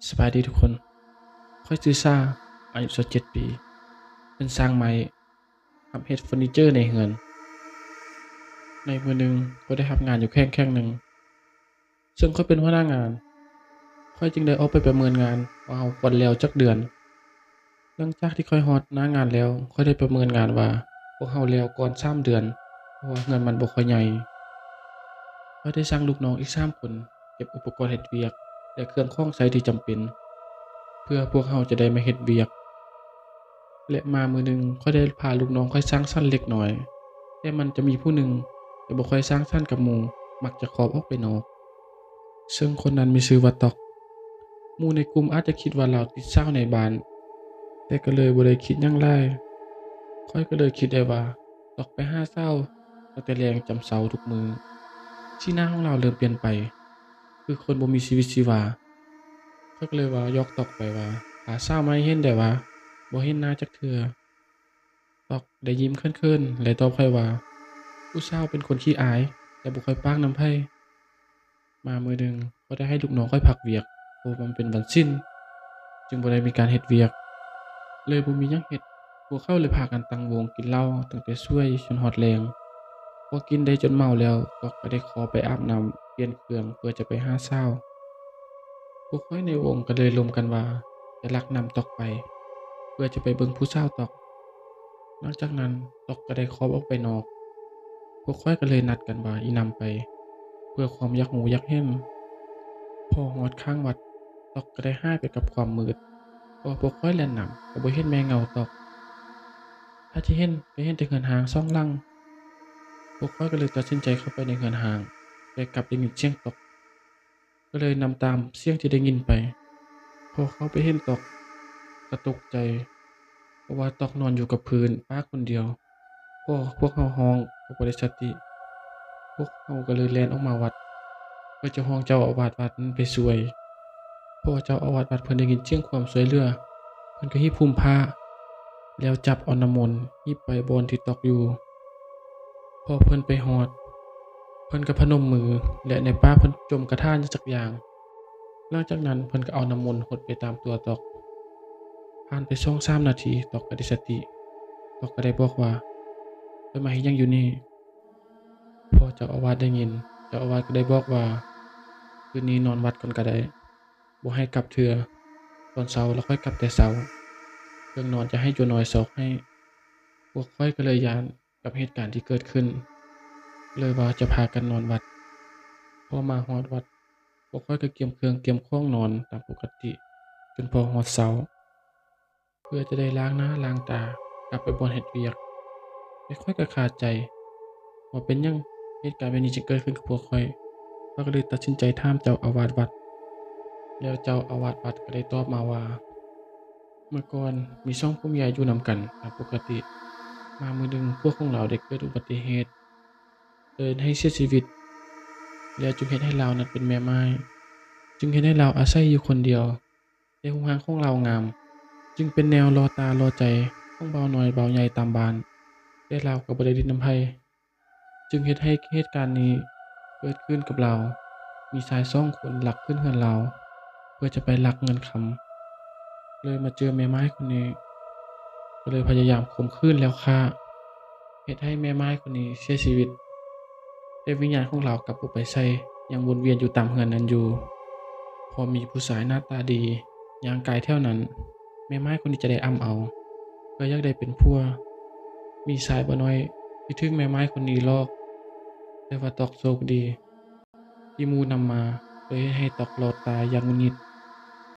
ສະບາຍດີທຸກຄົນ. ຂ້ອຍຊື່ຊາ, ອາຍຸຊາວເຈັດປີ, ເປັນຊ່າງໄມ້ ຮັບເຮັດເຟີນີເຈີໃນເຮືອນ. ໃນມື້ໜຶ່ງ, ຂ້ອຍໄດ້ຮັບງານຢູ່ແຂວງແຂວງໜຶ່ງ, ເຊິ່ງຂ້ອຍເປັນຫົວໜ້າງານ. ຂ້ອຍຈຶ່ງໄດ້ອອກໄປປະເມີນງານວ່າເຮົາຄວນແລ້ວຈັກເດືອນ. ຫຼັງຈາກທີ່ຂ້ອຍຮອດໜ້າງານແລ້ວ, ຂ້ອຍໄດ້ປະເມີນງານວ່າພວກເຮົາແລ້ວກ່ອນສາມເດືອນ, ເພາະວ່າເຮືອນມັນບໍ່ຄ່ອຍໃຫຍ່. ຂ້ອຍໄດ້ສັ່ງລູກນ້ອງອີກສາມຄົນເກັບອຸປະກອນເຮັດວຽກ ແລະ ເຄື່ອງຂອງໃຊ້ທີ່ຈຳເປັນ ເພື່ອພວກເຮົາຈະໄດ້ມາເຮັດວຽກ. ແລະ ມາມື້ໜຶ່ງ, ຂ້ອຍໄດ້ພາລູກນ້ອງຂ້ອຍສ້າງສັນເລັກນ້ອຍ, ແຕ່ມັນຈະມີຜູ້ໜຶ່ງທີ່ບໍ່ຄ່ອຍສ້າງສັນກັບໝູ່, ມັກຈະຄອບອອກໄປນອກ. ເຊິ່ງຄົນນັ້ນມີຊື່ວ່າຕອກ. ໝູ່ໃນກຸ່ມອາດຈະຄິດວ່າລາວຕິດສາວໃນບ້ານ, ແຕ່ກໍເລີຍບໍ່ໄດ້ຄິດຫຍັງຫຼາຍ. ຂ້ອຍກໍເລີຍຄິດໄດ້ວ່າຕອກໄປຫາສາວຕັ້ງແຕ່ແລງຈຳເຊົ້າທຸກມື້. ສີໜ້າຂອງລາວເລີ່ມປ່ຽນໄປ, ຄືຄົນບໍ່ມີຊີວິດຊີວາ. ຂ້ອຍກໍເລີຍເວົ້າຢອກຕອກໄປວ່າ ພາສາວໃໝ່ເຫັນໄດ້ວ່າບໍ່ເຫັນໜ້າຈັກເທື່ອ. ຕອກໄດ້ຍິ້ມເຂີນໆ ແລະ ຕອບຂ້ອຍວ່າ ຜູ້ສາວເປັນຄົນຂີ້ອາຍ ແລະ ບໍ່ຄ່ອຍປາກນຳໃຜ. ມາມື້ໜຶ່ງ ຂ້ອຍໄດ້ໃຫ້ລູກນ້ອງຂ້ອຍພັກວຽກ, ເພາະວ່າມັນເປັນວັນສິນ, ຈຶ່ງບໍ່ໄດ້ມີການເຮັດວຽກ, ເລີຍບໍ່ມີຫຍັງເຮັດ. ພວກເຂົາເລີຍພາກັນຕັ້ງວົງກິນເຫຼົ້າຕັ້ງແຕ່ສວຍຈົນຮອດແລງ. ພໍກິນໄດ້ຈົນເມົາແລ້ວ, ຕອກກໍໄດ້ຂໍໄປອາບນ້ຳ, ປ່ຽນເຄື່ອງເພື່ອຈະໄປຫາສາວ. ພວກຂ້ອຍໃນວົງກໍເລີຍລົມກັນວ່າຈະລັກນຳຕອກໄປ ເພື່ອຈະໄປເບິ່ງຜູ້ສາວຕອກ. ຫຼັງຈາກນັ້ນ ຕອກກໍໄດ້ຄອບອອກໄປນອກ. ພວກຂ້ອຍກໍເລີຍນັດກັນວ່າອີ່ນຳໄປ ເພື່ອຄວາມຢາກຮູ້ຢາກເຫັນ. ພໍຮອດຂ້າງວັດ, ຕອກກໍໄດ້ຫາຍໄປກັບຄວາມມືດ. ພໍພວກຂ້ອຍແລ່ນນຳ, ກໍບໍ່ເຫັນແມ່ເງົາຕອກ. ຖ້າທີ່ເຫັນ, ກໍເຫັນແຕ່ເຮືອນຮ້າງສອງຫຼັງ. ພວກຂ້ອຍກໍເລີຍຕັດສິນໃຈເຂົ້າໄປໃນເຮືອນຮ້າງ, ແຕ່ກັບໄດ້ຍິນສຽງຕອກ. ກໍເລີຍນຳຕາມສຽງທີ່ໄດ້ຍິນໄປ. ພໍເຂົ້າໄປເຫັນຕອກກໍຕົກໃຈ, ເພາະວ່າຕອກນອນຢູ່ກັບພື້ນປາກຄົນດຽວ. ພໍພວກເຮົາຮ້ອງກໍບໍ່ໄດ້ສະຕິ. ພວກເຮົາກໍເລີຍແລ່ນອອກມາວັດ ເພື່ອຈະຮ້ອງເຈົ້າອາວາດວັດນັ້ນໄປຊ່ວຍ. ພໍເຈົ້າອາວາດວັດເພິ່ນໄດ້ຍິນສຽງຄວາມຊ່ວຍເຫຼືອ, ເພິ່ນກໍຮີບຫຸ້ມຜ້າ ແລ້ວຈັບເອົານ້ຳມົນຮີບໄປບ່ອນທີ່ຕອກຢູ່. ພໍເພິ່ນໄປຮອດ, ເພິ່ນກໍພະນົມມື ແລະ ໃນປາກເພິ່ນຈົ່ມຄາຖາຫຍັງສັກຢ່າງ. ຫຼັງຈາກນັ້ນເພິ່ນກໍເອົານ້ຳມົນຫົດໄປຕາມຕົວຕອກ. ຜ່ານໄປສອງສາມນາທີ, ຕອກກໍໄດ້ສະຕິ. ຕອກກໍໄດ້ບອກວ່າ, ເຈົ້າມາເຮັດຫຍັງຢູ່ນີ້? ພໍເຈົ້າອາວາດໄດ້ຍິນ, ເຈົ້າອາວາດກໍໄດ້ບອກວ່າ, ຄືນນີ້ນອນວັດກ່ອນກໍໄດ້, ບໍ່ໃຫ້ກັບເທື່ອ. ຕອນເຊົ້າລະຄ່ອຍກັບແຕ່ເຊົ້າ. ເຄື່ອງນອນຈະໃຫ້ຈົວນ້ອຍຊອກໃຫ້. ພວກຂ້ອຍກໍເລີຍຢ້ານ ກັບເຫດການທີ່ເກີດຂຶ້ນ, ເລີຍວ່າຈະພາກັນນອນວັດ. ພໍມາຮອດວັດ, ພວກຂ້ອຍກໍກຽມເຄື່ອງກຽມຂອງນອນຕາມປົກກະຕິ ຈົນພໍຮອດເຊົ້າ, ເພື່ອຈະໄດ້ລ້າງໜ້າລ້າງຕາກັບໄປບ່ອນເຮັດວຽກ. ແຕ່ຂ້ອຍກໍຄາໃຈວ່າເປັນຫຍັງເຫດການແບບນີ້ຈຶ່ງເກີດຂຶ້ນກັບພວກຂ້ອຍ. ຂ້ອຍກໍເລີຍຕັດສິນໃຈຖາມເຈົ້າອາວາດວັດ, ແລ້ວເຈົ້າອາວາດວັດກໍໄດ້ຕອບມາວ່າ, ເມື່ອກ່ອນມີສອງຜົວເມຍຢູ່ນຳກັນຕາມປົກກະຕິ. ມາມື້ໜຶ່ງ ຜົວຂອງລາວໄດ້ເກີດອຸບັດຕິເຫດ ເລີຍເຮັດໃຫ້ເສຍຊີວິດ, ແລ້ວຈຶ່ງເຮັດໃຫ້ລາວນັ້ນເປັນແມ່ໝ້າຍ, ຈຶ່ງເຮັດໃຫ້ລາວອາໄສຢູ່ຄົນດຽວ. ແຕ່ຮູບຮ່າງຂອງລາວງາມ, ຈຶ່ງເປັນແນວຫຼໍ່ຕາຫຼໍ່ໃຈຂອງບ່າວນ້ອຍບ່າວໃຫຍ່ຕາມບ້ານ, ແຕ່ລາວກໍບໍ່ໄດ້ດິດນຳໃຜ. ຈຶ່ງເຮັດໃຫ້ເຫດການນີ້ເກີດຂຶ້ນກັບລາວ. ມີຊາຍສອງຄົນລັກຂຶ້ນເຮືອນລາວ ເພື່ອຈະໄປລັກເງິນຄຳ, ເລີຍມາເຈີແມ່ໝ້າຍຄົນນີ້, ກໍເລີຍພະຍາຍາມຂົ່ມຂືນແລ້ວຂ້າ, ເຮັດໃຫ້ແມ່ໝ້າຍຄົນນີ້ເສຍຊີວິດ, ແຕ່ວິນຍານຂອງລາວກັບບໍ່ໄປໃສ, ຍັງວົນວຽນຢູ່ຕາມເຮືອນນັ້ນຢູ່. ພໍມີຜູ້ຊາຍໜ້າຕາດີຍ່າງກາຍແຖວນັ້ນ, ແມ່ໝ້າຍຄົນນີ້ຈະໄດ້ອ່ຳເອົາ ເພື່ອຢາກໄດ້ເປັນຜົວ. ມີຊາຍບ່າວນ້ອຍທີ່ຖືກແມ່ໝ້າຍຄົນນີ້ຫຼອກ, ແຕ່ວ່າຕອກໂຊກດີທີ່ໝູ່ນຳມາ, ເລີຍເຮັດໃຫ້ຕອກຫຼອດຕາຍຢ່າງຫງຸດຫງິດ.